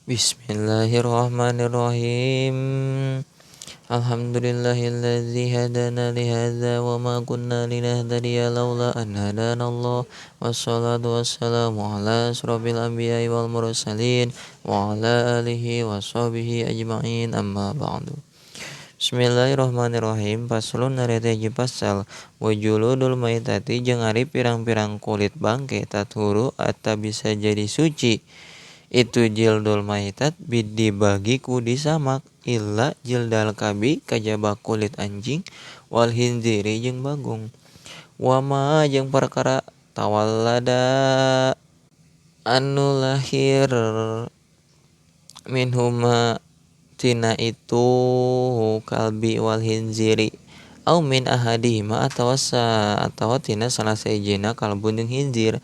Bismillahirrahmanirrahim. Alhamdulillahilladzi hadana lihadza wa ma kunna linahtadiya laula an hadanallah. Wassalatu wassalamu ala asrofil anbiya'i wal mursalin wa ala alihi washabihi ajma'in, amma ba'du. Bismillahirrahmanirrahim. Faslun narita hiji pasal wa juludul maitati jeung ari pirang-pirang kulit bangke tathuru atawa bisa jadi suci. Itu jildul maitat dibagi ku disamak illa jildal kabi kajaba kulit anjing wal hinziri jeung bagong. Wama jeung perkara tawallada anu lahir minhuma tina itu kalbi wal hinziri au min ahadihima atawa atawa tina salah sahijina kalbun jeung hinzir.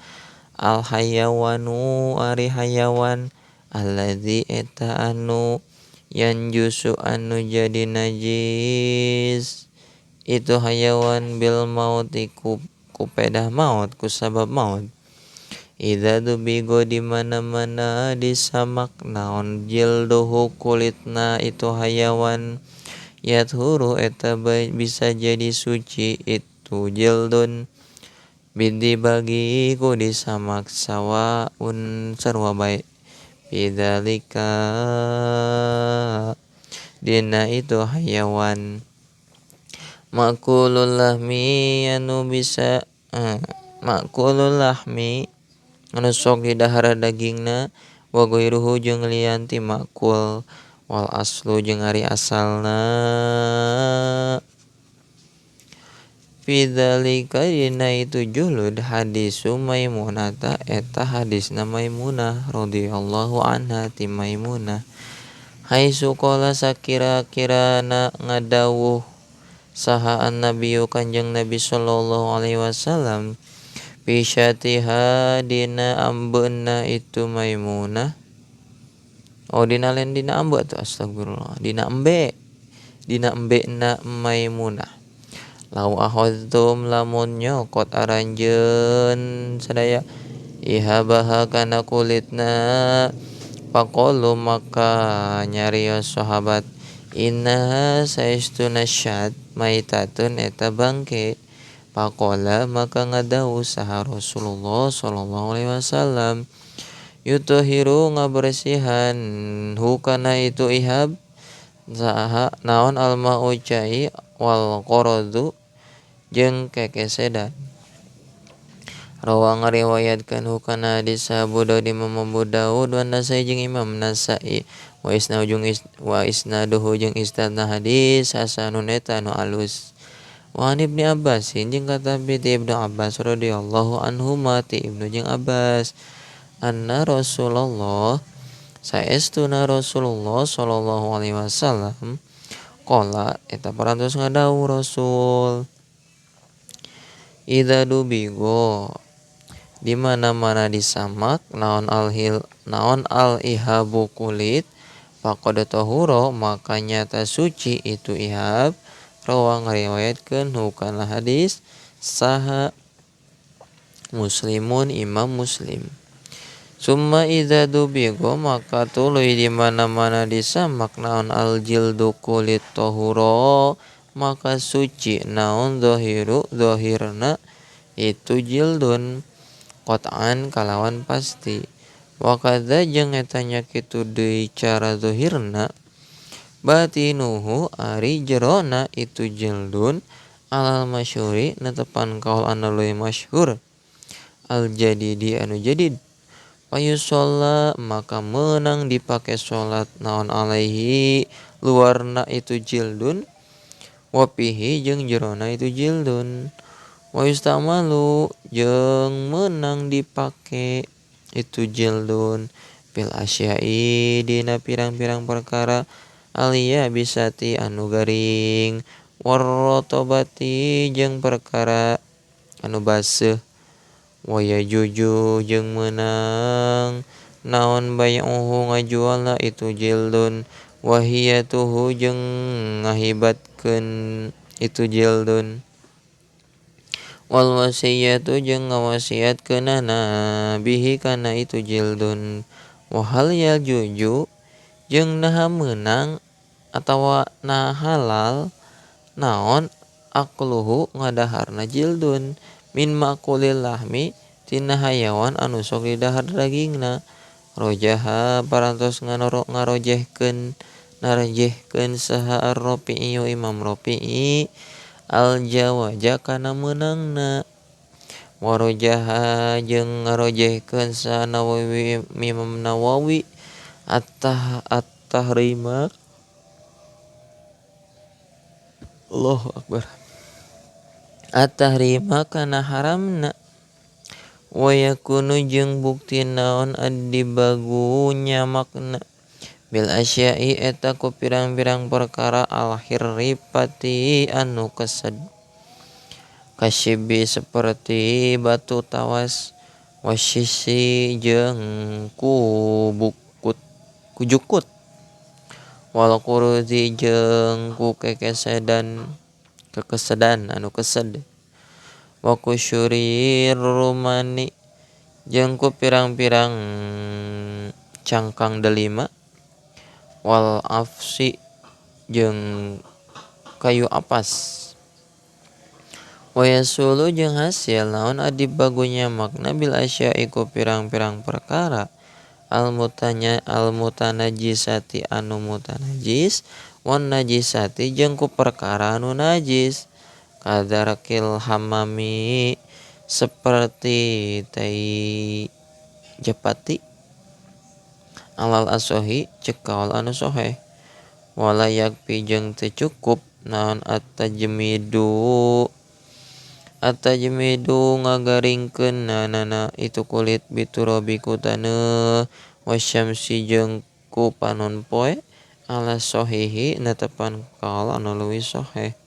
Al hayawanu ari hayawan alladzi eta anu yanjusu anu jadi najis itu hayawan bil mauti ku pedah maut ku sabab maut. Idza dubigo di mana-mana disamak naon jilduhu kulitna itu hayawan yathuru eta bisa jadi suci itu jildun bidi bagi ku disamak sawaun sarua bae bidzalika dina itu hayawan makulul lahmi anu bisa makulul lahmi anu sok didahar dagingna wa ghairuhu jeung lian ti makul wal aslu jeung ari asalna bidzalika dina itu julud hadisu Maimunata eta hadisna Maimunah radhiyallahu anha ti Maimunah haitsu qala sakira-kirana ngadawuh saha annabiyyu kanjeng Nabi sallallahu alaihi wasallam fi syatiha dina ambeuna itu Maimunah. Oh dina lain dina ambe tuh, astagfirullah, dina embe, dina embena Maimunah. Lau akhadtum lamun nyokot aranjeun sadaya ihabaha kana kulitna faqalu maka nyarios sahabat innaha saestuna syat maitatun eta bangke. Faqala maka ngadawuh saha Rasulullah sallallahu alaihi wasallam yutahhiru ngabersihan hu kana itu ihab saha naon alma'u cai wal qaradu jeung kekesedan. Rawa ngariwayatkeun hukana hadis Abu Daud Imam Abu Daud wa Nasai jeung Imam Nasai wa wa isnaduhu jeung isnadna hadis hasanun eta anu alus. Wa an Ibni Abbas jeung katapi ti Ibnu Abbas radhiyallahu anhuma ti Ibnu jeung Abbas anna Rasulullah saestuna Rasulullah sallallahu alaihi wasallam qala eta parantos ngadawuh Rasul idza dubigo di mana-mana disamak naon alhil naon al ihabu kulit faqad tahura maka nyata suci itu ihab. Rawa ngariwayatkeun hukana hadis saha Muslimun Imam Muslim. Summa idza dubigo maka tuluy di mana-mana disamak naon al jildu kulit tahura maka suci naon zahiru zahirna itu jildun qat'an kalawan pasti. Wa kadza jeung eta nya kitu deui cara zahirna batinuhu ari jerona itu jildun alal masyhuri netepan kaul anu leuwih masyhur al jadidi anu jadid. Payusholla maka meunang dipake salat naon alaihi luarna itu jildun wa fihi jeung jerona itu jildun wa yustamalu jeung meunang dipake itu jildun fil asya'i dina pirang-pirang perkara aliya bisati anu garing warrotobati jeung perkara anu baseuh wa yajuju jeung meunang naon bai'uhu ngajualna itu jildun wahiyatuhu jeung ngahibatkeun itu jildun wal wasiyatu jeung ngawasiatkeunana bihi kana itu jildun wa hal yajuju Jeung naha meunang atawa na halal naon akluhu ngadaharna jildun min makulil lahmi tina hayawan anu sok didahar dagingna. Rojaha parantos ngarojehkeun narjehkeun saha Ar-Rafi'i Imam Rafi'i al-jawaja kana meunangna. Warojaha jeung ngarojehkeun saha Nawawi Imam Nawawi at-tahrima. Allahu akbar. At-tahrima kana haramna. Wa yakunu jeung bukti naon adibagu nyamakna bil asya'i eta ku pirang-pirang perkara al-hirrifati anu kesed kasibi seperti batu tawas wasisi jeung ku bukut kujukut wal quruzi jeung ku kekesedan kekesedan anu kesed wa kusyurir rumani jeung ku pirang-pirang cangkang delima wal afsi jeung kayu apas. Wa yasulu jeung hasil naon adibagunya makna bil asya'i ku pirang-pirang perkara al mutanajisati anu mutanajis wan najisati jeung ku perkara anu najis kadarakil hamami seperti tai japati alal asohi cek kaul anu soheh. Wala yakfi jeung teu cukup naon at-tajmidu ngagaringkeun nanana itu kulit biturabi ku taneuh wasyamsi jeung ku panon poe ala sohihi netepan kaul anu leuwih soheh.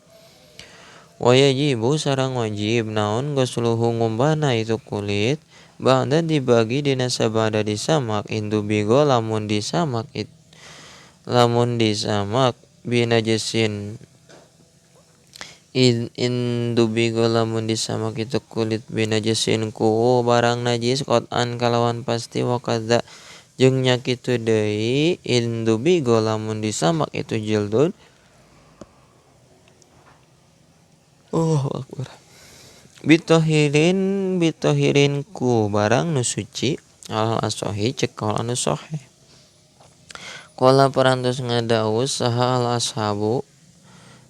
Wa yajibu sareng wajib naon gosluhu ngumbahna itu kulit ba'da dibagi dina sabada disamak indubigo lamun disamak binajisin indubigo lamun disamak itu kulit binajisin ku barang najis qat'an kalawan pasti wa kadza jeung nya kitu deui indubigo lamun disamak itu jildun. Oh akbar. Bitohirin ku barang nu suci al asohi cek kaul anu soheh. Qala parantos ngadaus saha al ashabu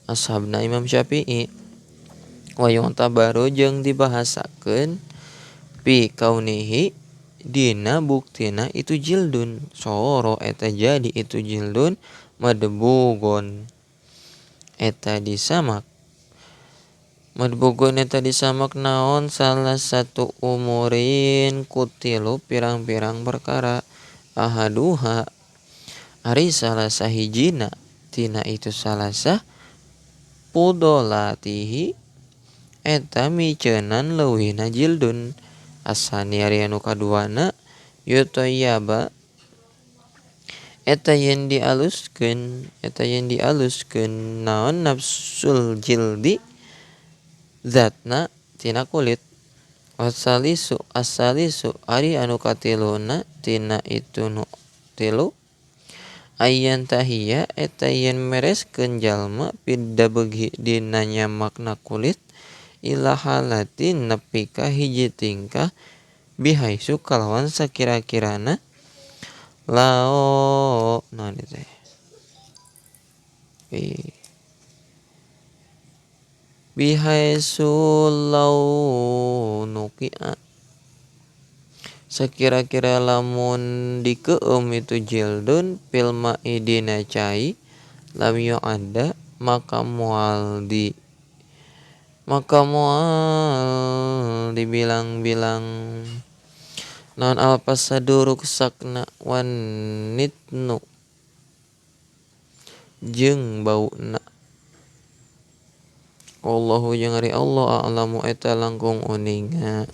ashabna Imam Syafi'i wa yu'tabaru jeung dibahasakeun fi kaunihi dina buktina itu jildun soro eta jadi itu jildun madbugon eta disamak. Madbugon eta disamak naon salah satu umurin kutilu pirang-pirang perkara ahaduha ari salah sahijina tina itu salasah pudolatihi eta miceunan leuwihna jildun asani ari anu kaduana yutayyaba eta yen dialuskeun naon nafsul jildi zatna tina kulit. Asalisu ari anu katiluna tina itu nu tilu ayan tahiya eta yen mereskeun jalma pidabegi dina nyamakna kulit ila halatin nepi ka hiji tingkah bihaisu kalawan sakira-kirana lao naon teh bihaisu lau nukia sekira-kira lamun dikeum itu jildun fil ma'i dina cai lam yu'adda maka moal dibilang-bilang naon al fasadu ruksakna wan nitnu jeung bauna. Allahu jeung ari Allah a'lamu eta langkung uninga.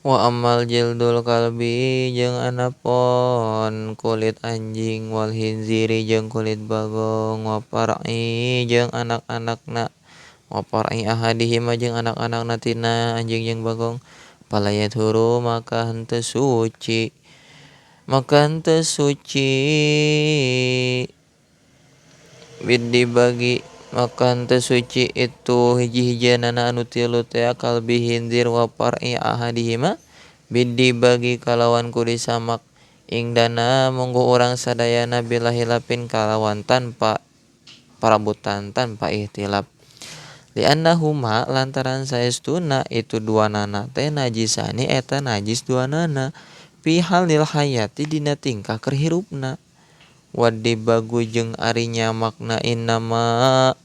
Wa amal jildul kalbi jeung anapon kulit anjing wal hinziri jeung kulit bagong wa par'i jeung anak-anakna wa par'i ahadihima jeung anak-anakna tina anjing jeung bagong pala yathuru maka henteu suci maka henteu suci bidibagi maka henteu suci itu hiji-hijianana anu tilu teh kalbi hindir wa par'i ahadihima bidibagi kalawan ku disamak ingdana mungguh urang sadayana bila hilapin kalawan tanpa parabutan tanpa ihtilaf li'annahuma lantaran saestuna itu dua nana teh najisani eta najis dua nana fi halil hayati dina tingkah keur hirupna wadibagu jeung ari nyamakna innama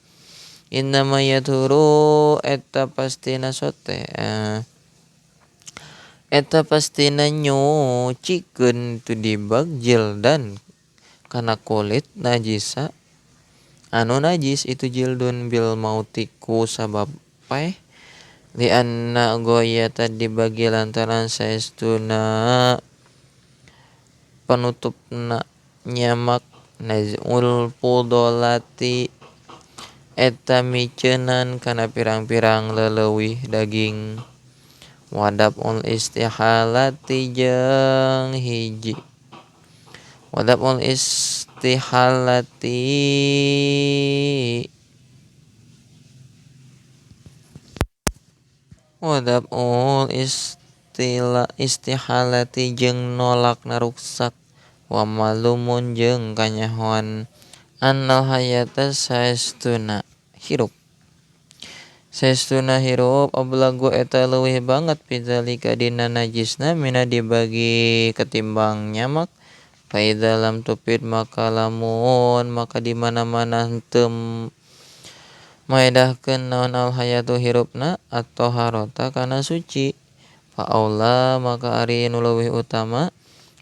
innama yathuru eta pastina sote eta pastina nyucikeun tu dibag jildan kana kulit najisa anu najis itu jildun bil mautiku sabab paeh li anna goyata dibagi lantaran saestuna penutupna nyamak nazul pudolati eta miceunan kana pirang-pirang leleuwih daging wadabul istihalati jeung hiji wadabul istihalati wadabul istihalati jeung nolak naruksak wa malumun jeung kanyahoan annal hayata saestuna hirup saestuna hirup ablagu eta leuwih banget pidzalika dina najisna mina dibagi ketimbang nyamak fa idza lam tupid maka lamun maka di mana-mana henteu maedahkeun naon al hayatu hirupna atau harota kana suci fa aula maka ari nu leuwih utama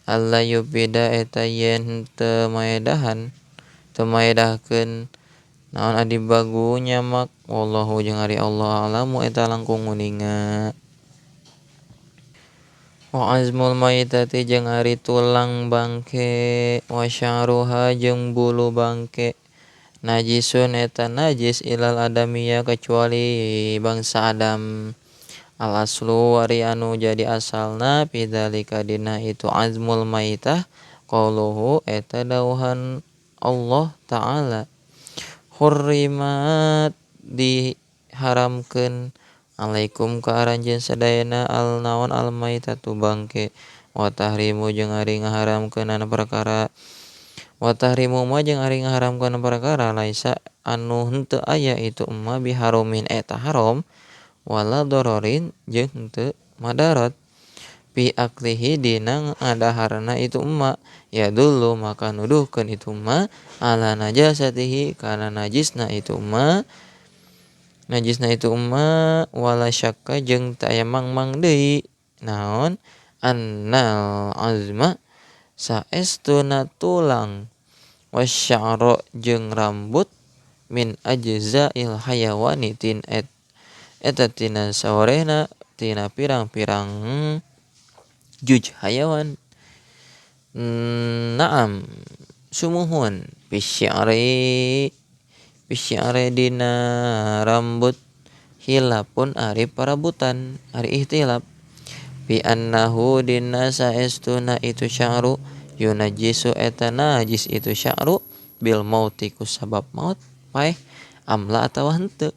alla yubida eta yen henteu maedahan teu maedahkeun naon adi bagu nyamak wallahu jeung ari Allah alamu eta langkung nguninga. Wa azmul maitati jeung ari tulang bangke wa sya'ruha jeung bulu bangke najisun eta najis ilal adamiyah kecuali bangsa Adam. Al aslu ari anu jadi asalna pidzalika dina itu azmul maitah qauluhu eta dawuhan Allah Ta'ala hurrimat diharamkeun alaikum ka aranjeun sadayana al naon al maitatu bangke wa tahrimu jeung ari ngaharamkeunana perkara wa tahrimu ma jeung ari ngaharamkeun perkara laisa anu henteu aya itu emma biharumin eta haram wala dororin jeung henteu madarat fi aklihi dina ngadaharna itu emma ya dulu maka nuduhkeun itu emma ala najasatihi kana najisna itu emma najisna itu emma wala syakka jeung teu aya mangmang deui naon annal azma saestuna tulang wasya'ra jeung rambut min ajza'il hayawani tin eta tina sawarehna tina pirang-pirang juj hayawan. Naam sumuhun bisya'ri bisya'ri dina rambut hilapun ari parabutan ari ihtilaf bi annahu dina saestuna itu sya'ru yunajisu eta najis itu sya'ru bil mauti ku sabab maut paeh amla atawa henteu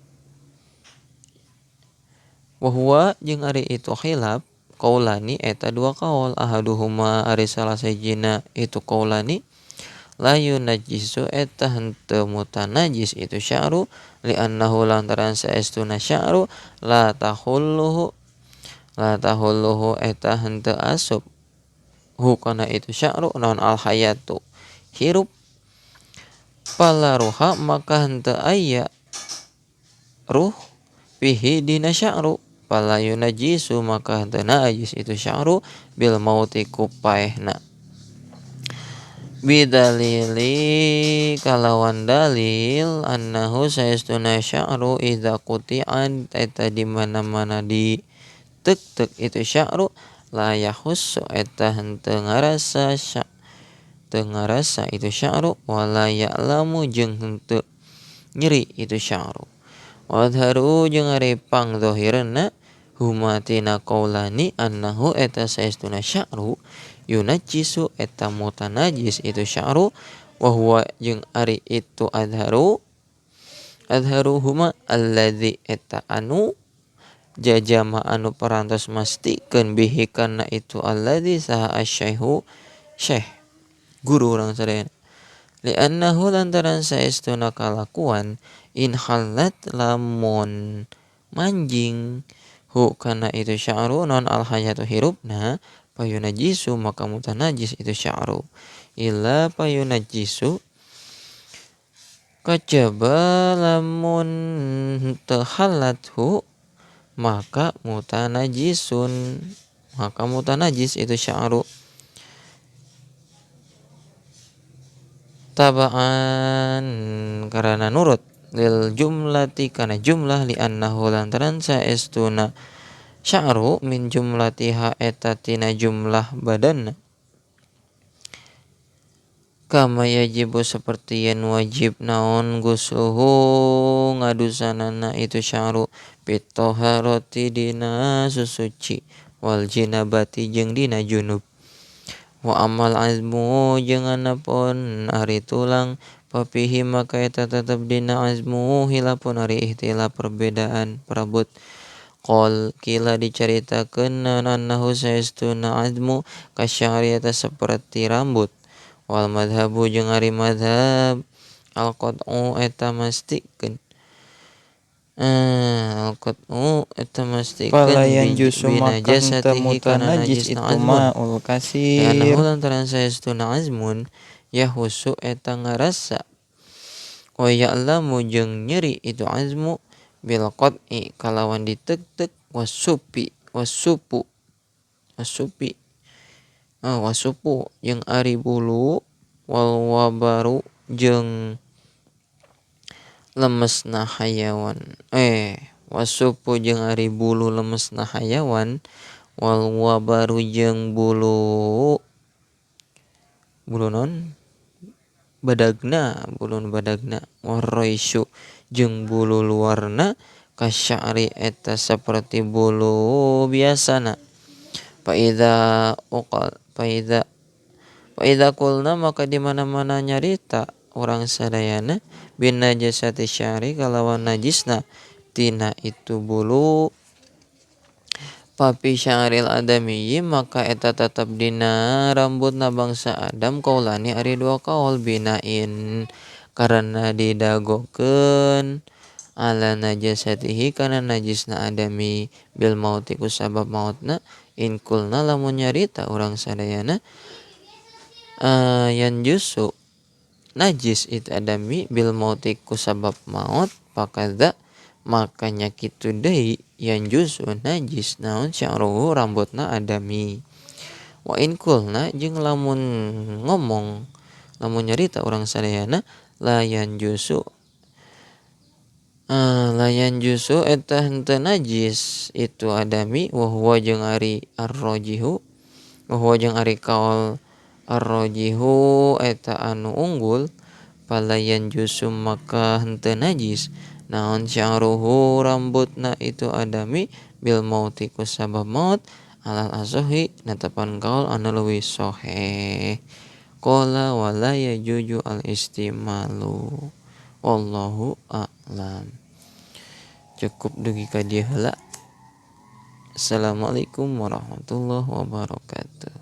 wa huwa jeung ari itu khilaf qaulani eta dua kaul ahaduhuma ari salah sahijina itu qaulani la yunajisu eta henteu mutanajis itu sya'ru li annahu lantaran saestuna sya'ru la tahulluhu eta henteu asup hu kana itu sya'ru naon al hayatu hirup palaruha maka henteu aya ruh fihi dina sya'ru pala yunajisu maka henteu najis itu sya'ru bil mauti ku paehna bidalili kalawan dalil annahu saestuna sya'ru idza quti'an eta di mana-mana di tek-tek itu sya'ru la yahussu eta henteu ngarasa teu ngarasa itu sya'ru wala ya'lamu jeung henteu nyeri itu sya'ru wadharu jeung ari pangzahirna huma tina qaulani annahu eta saestuna sya'ru Yunajisu eta mutanajis itu sya'ru wa huwa jeung ari itu adharu adharuhuma alladzi eta anu jajama anu parantos mastikeun bihi kana itu alladzi saha asyaihu syekh guru urang sadayana li'annahu lantaran saestuna kalakuan in halat lamun manjing hu kana itu sya'ru non al hayatu hirupna payunajisu maka mutanajis itu sya'ru illa payunajisu kajaba lamun teu halathu maka mutanajisun maka mutanajis itu sya'ru tabaan karena nurut lil jumlati kana jumlah li annahu lantaran saestuna sya'ru min jumlatiha eta tina jumlah badanna kama yajibu seperti yen wajib naon gusluhu ngadusanana itu sya'ru bitoharoti dina susuci wal jinabati jeung dina junub wa amal azmu jeung anapun ari tulang papihi maka eta tetep dina azmu hilapun ari ihtilaf perbedaan perabot qol kila dicaritakeun annahu saestuna azmu kasya'ri eta seperti rambut wal madhabu jeung ari madhab al qat'u eta mastikeun al-qat'u eta mastikeun palayan jusu maka henteu mutanajis itu maul kasir li'annahu lantaran saestuna azmun yahusu eta ngarasa wa ya'lamu jeung nyeri itu azmu bil qat'i kalawan ditek-tek wasupi wasupu wasupi wasupu jeung ari bulu wal wabaru jeung lemesna hayawan wasupu jeung ari bulu lemesna hayawan wal wabaru jeung bulu bulu non badagna bulu badagna waraisu jeung bulu luarna kasya'ri eta seperti bulu biasana fa idza uqal fa idza qulna maka di mana-mana nyarita urang sadayana bin najasati sya'ri kalawan najisna tina itu bulu papi sya'ril adamiyyi maka eta tetep dina rambutna bangsa Adam kaulani ari dua kaul binain karena didagokeun ala najasatihi kana najisna adami bil mauti ku sabab mautna in kulna lamun nyarita urang sadayana yan jusu najis itu adami bil mauti ku sabab maut pakadza makanya kitu deui yan jusu najis naon sya'ruhu rambutna adami wa in kulna jeung lamun ngomong lamun nyarita urang sadayana la yan jusu layan jusu eta henteu najis itu adami wa huwa jeung ari arrojihu wa huwa jeung ari kaul arrojihu eta anu unggul palayan jusu maka henteu najis naon sya'ruhu rambutna itu adami bil mauti ku sabab maut alal asohi netepan kaul anu leuwih soheh qala wala yajuju al istimalu wallahu a'lam. Cukup dugi ka dieu heula. Assalamualaikum warahmatullahi wabarakatuh.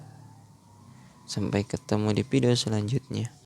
Sampai ketemu di video selanjutnya.